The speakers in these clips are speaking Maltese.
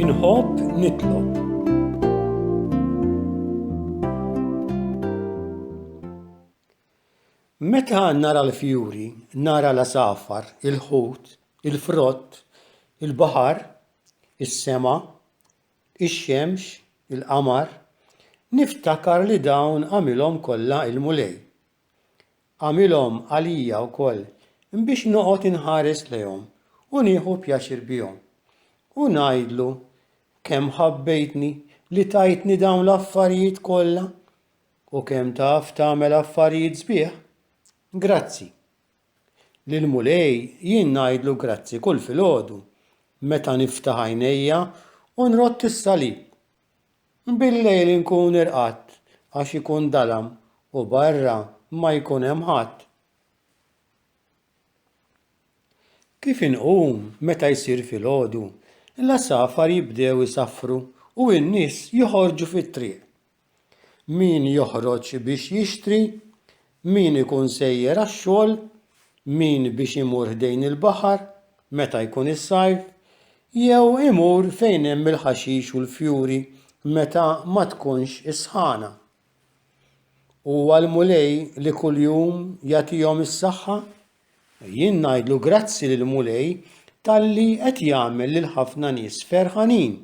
Inħobb nitlob. Meta nara l-fjuri, nara l-għasafar, il-ħut, il-frott, il-baħar, is-sema, ix-xemx, il-qamar, niftakar li dawn għamilhom kollha il-Mulej. Għamilhom għalija wkoll biex noqgħod inħares lejhom u nieħu pjaċir bihom. U ngħidlu, Kemm ħabbejtni li tajtni dawn l-affarijiet kollha u kemm taf tagħmel affarijiet sbieħ! Grazzi. Lill-Mulej jien ngħidlu grazzi kull filgħodu meta niftaħ għajnejja u nrodd is-salib. Billejl inkun irqadt għax ikun dalam u barra ma jkun hemm ħadd. Kif inqum meta jsir filgħodu, l-għasafar jibdew isaffru u n-nies joħorġu fit-triq. Min joħroġ biex jixtri, min ikun sejjer għax-xogħol, min biex imur ħdejn il-baħar meta jkun is-sajf, jew imur fejn hemm il-ħaxix u l-fjuri meta ma tkunx is-sħana. Huwa l-Mulej li kuljum jagħtihom is-saħħa. Jien ngħidlu grazzi lill-Mulej talli qed jagħmel lil ħafna nies ferħanin.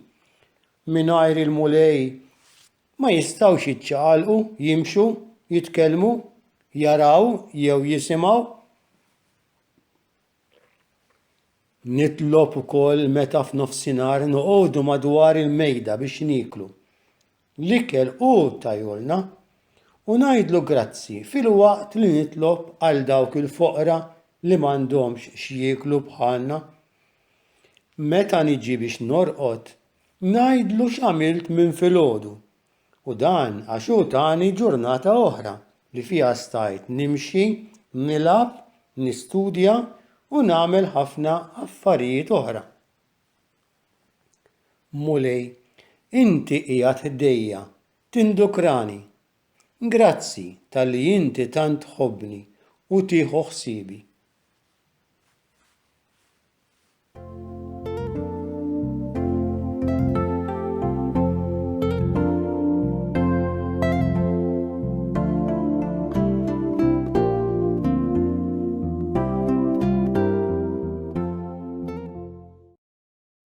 Mingħajr il-Mulej ma jistgħux jiċċaqalqu, jimxu, jitkellmu, jaraw jew jisimgħu. Nitlob ukoll meta f'nofsinhar noqogħdu madwar il-mejda biex nieklu. L-ikel hu tajulna u ngħidlu grazzi filwaqt li nitlob għal dawk il-foqra li m'għandhomx x'jieklu bħalna. Meta niġi biex norqod, ngħidlu x'għamilt minn filgħodu u dan għax hu tani ġurnata oħra li fiha stajt nimxi, nilgħab, nistudja u nagħmel ħafna affarijiet oħra. Mulej, inti qiegħed ħdejja, tindukrani. Grazzi talli inti tant tħobbni u tieħu ħsiebi.